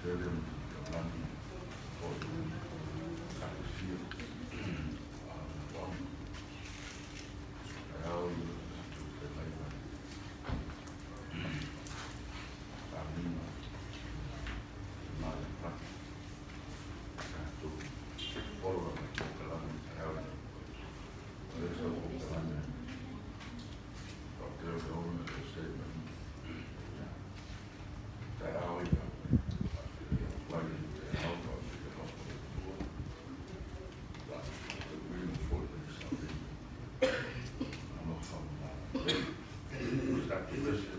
tele ma taulagi foi ekalesia a o le aloaga. Taeao ia o tatou feagai ma faaamuga ma le pati tatou folo la matou kalama i taeao nei. O le sau polokalame faapea o le ona le se mai taeao ia faafetai atu ai i le taeao faafetai alofa o le Atua la tauina foi le saoleina alofa ma o tatou ese.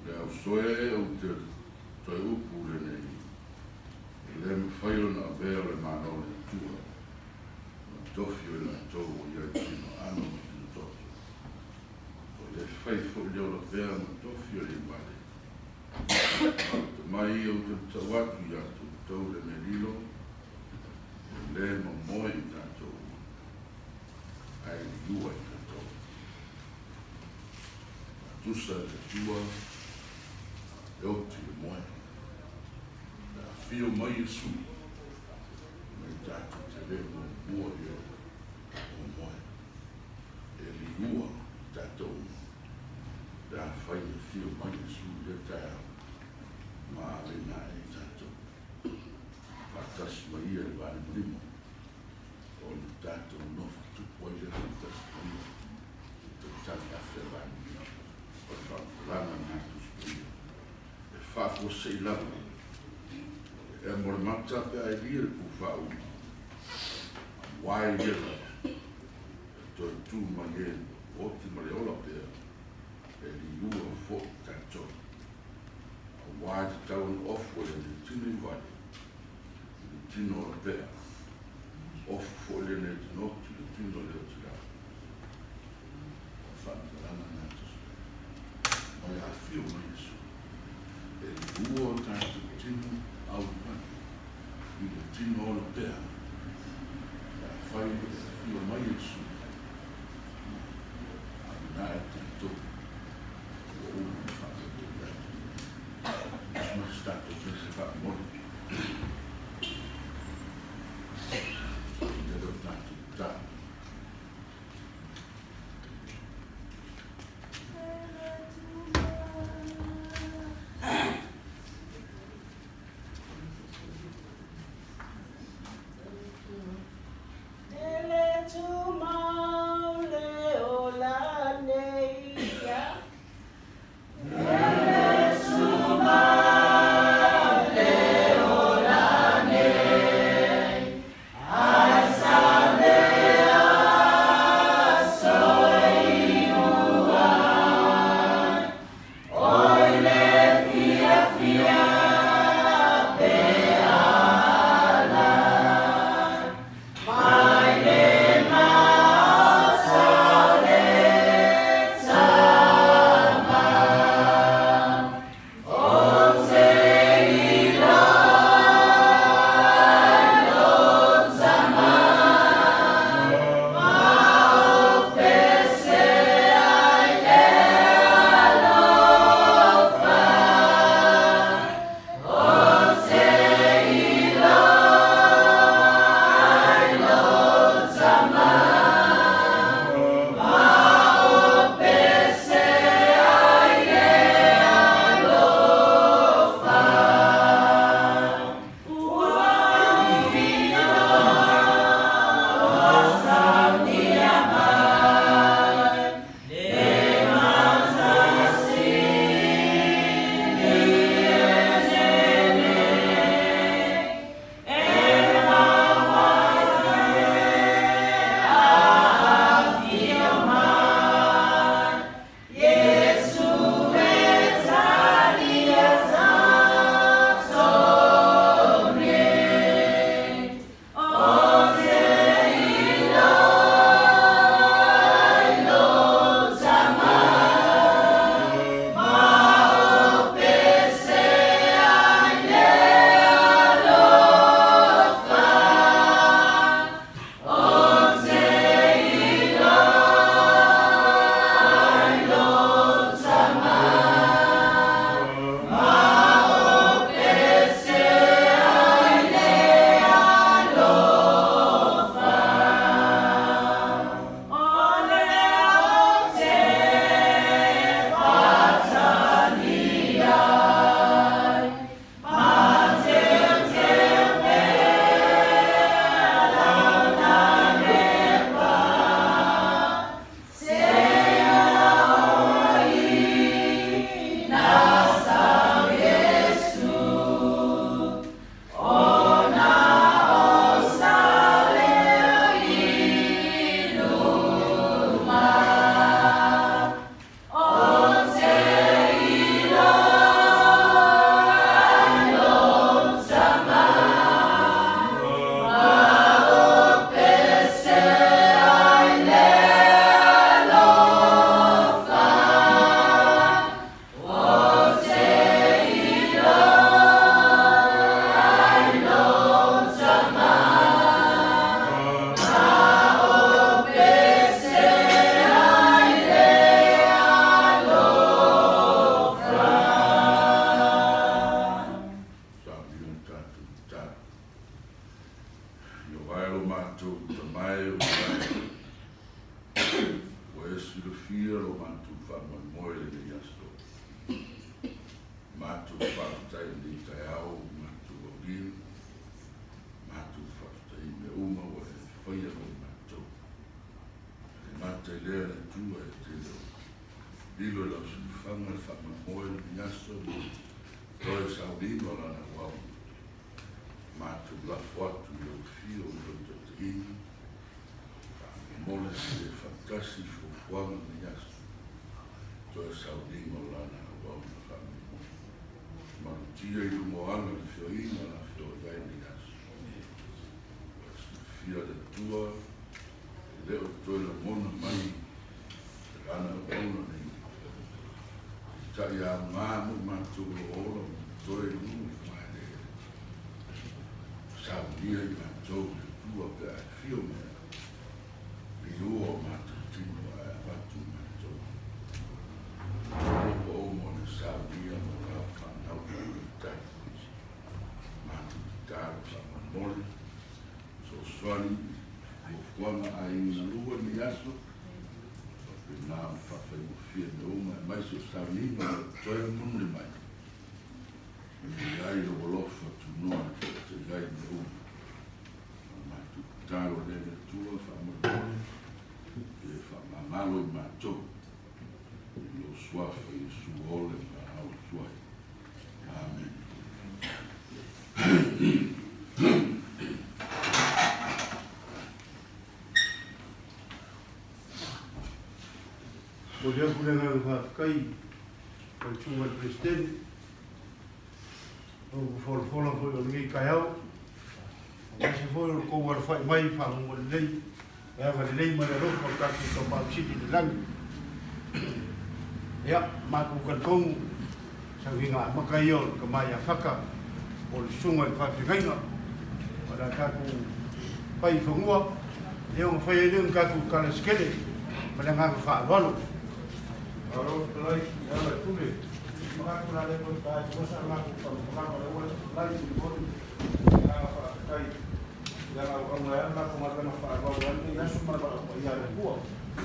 Le ausoe ou te toe upu lenei, e le mafai ona avea le Malo o le Atua ma tofi o i latou ua i ai tino ano ma tino toto. Ua le fai foi le ola pea ma tofi o le vale. Maota mai ou te matau atu ia te outou le mea lilo. E lē momoe i tatou uma, ae liua i tatou. Faatusa e le Atua e oti le moe. Pe afio mai Iesu, mai tatou te lē muamua i ai momoe. E liua i tatou uma, pe afai e afio mai Iesu i lea taeao ma avena ae i tatou. Faatasi ma ia i le vaalimalima ona tatou nofo tupu ai lea faatasi ma ia i tausaga 1800. O le faamatalaga lena Tusi Paia e faafuasei lava e emo le mata pe a ilia le pufaauma aua e ia lava e toe tu mai e oti ma le ola pea e liua foi tatou aua e tatau ona ofu e le tino i vale i le tino ola pea ofu foi lenei tino oti le tino le oti lava. O le faamatalaga lena Tusi Paia. Mai afio mai Iesu e liua o tatou tino auvale i le tino ola pea. Pe afai e afio mai Iesu, avena e tatou ua uma ona faatautau i ai. Musu mai se tatou pese faamomoli. Ia lea o tatou tatalo. Ele tuma. tatou tatalo. Ioe lo matou Tama e o i lagi, ua e silafia lo matou faamoemoe i lenei aso. Matou faafetai i lenei taeao ua matou aulia, matou faafetai i mea uma ua e faia mo i matou. E le gata i lea le Atua e te le o lilo i lau silafaga le faamoemoe i lenei aso ma toe sauniga o lana auauna. Matou lafo atu i lau afio i lau taitaiga, faamolemole se faatasi i fuafuaga i lenei aso, toe sauniga o lana auauna faamolemole. Malutia i luma o ala le afioina o le afio i ai lenei aso. Ua silafia le Atua e le o toe lagona mai e lana auauna nei. Peitai aoga mo i matou o lo o ola ma totoe i luga o le vaeleele. Saunia i matou le Atua pe a e afio mai ai, liua o matou tino ae avatu i matou. O lea ua uma ona saunia mo lau fanau faataitai. Matou tatalo faamolemole, fesoasoani i fuafuaga a aiga galue i lenei aso, faapena ona faafaigofie mea uma aemaise o sauniga o lo o totoe ma mulimuli mai. E i ai lou alofa tunoa e taitaia ai mea uma. O le matou tatalo lea i le Atua faamolemole e faamagalo i matou i lou suafa Iesu ole ma valaau atu ai. Amene. Momoli atu le agaga faafetai i lau Susuga i le Peresetene, o le folafola foi o lenei taeao, aemaise foi o le tou alafai mai i faguga lelei, le agalelei ma le alofa o le tatou Tapaau Sili i le lagi. Ia, matou talitonu, sauniga amata ia o le tama ia Fata, po o le Susuga i le Faafeagaiga, o le a tatou fai i fanua, lea ona fai ai lea o ni tatou tala sekele ma le agaga faaaloalo. Malo fetalai i ala i pule. Manatu la le toe tae tua sa latou faamatalaga le ua fetalai i moli agaga faafetai i ala auauna ai le latou galuega faaaloalo ai lenei aso ma le valaau paia a le Atua.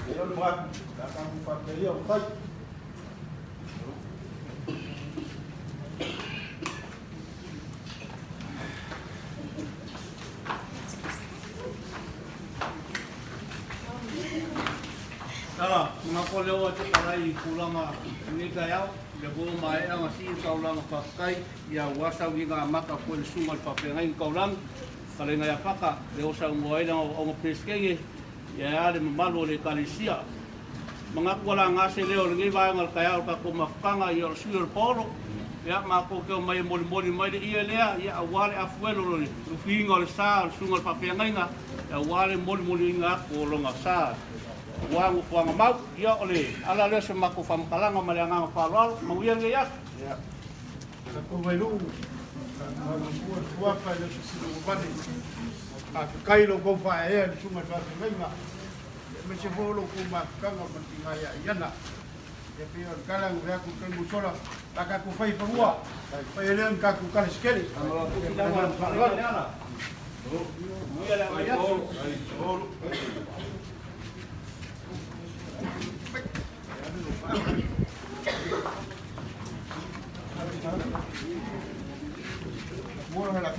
E o le manatu le a tatou faapea ia ua fai. Tala, manatu o lea ua fetalai i tulaga i lenei taeao, lea foi ua maea ona sii le taulaga faafetai, ia aua sauniga amata foi le susuga i le faafeagaiga taulagi, fetalaiga ia Faka, lea ua saunoa ai lana auauna Peresetene, ia ae a le mamalu o le Ekalesia. Manatu ua laga se leo o lenei vaega o le taeao o le tatou mafutaga, ia o le sui o le paolo, ia matou te omai e molimoli mai le ie lea, ia aua le afuelo o le lufiina o le sa o le susuga i le faafeagaiga, aua le molimoliina atu o lona sa aua nofoaga mau. Ia o le ala lea o se matou faamatalaga ma le agaga faaaloalo. Manuia lenei aso. Ia, tatou vailuu, tatou suafa e le o se sili ua vale. Faafetai i lo outou faaeaea i le susuga i le faafeagaiga, aemaise foi o lo outou mafutaga ma le tiga ia Iana. Ia pei o le tala na fai atu i le taimi ua sola, la tatou fai i fanua, fai ai lea ni tatou tala se tele. Ma le agaga faaaloalo. Manuia le agai atu. Mua na la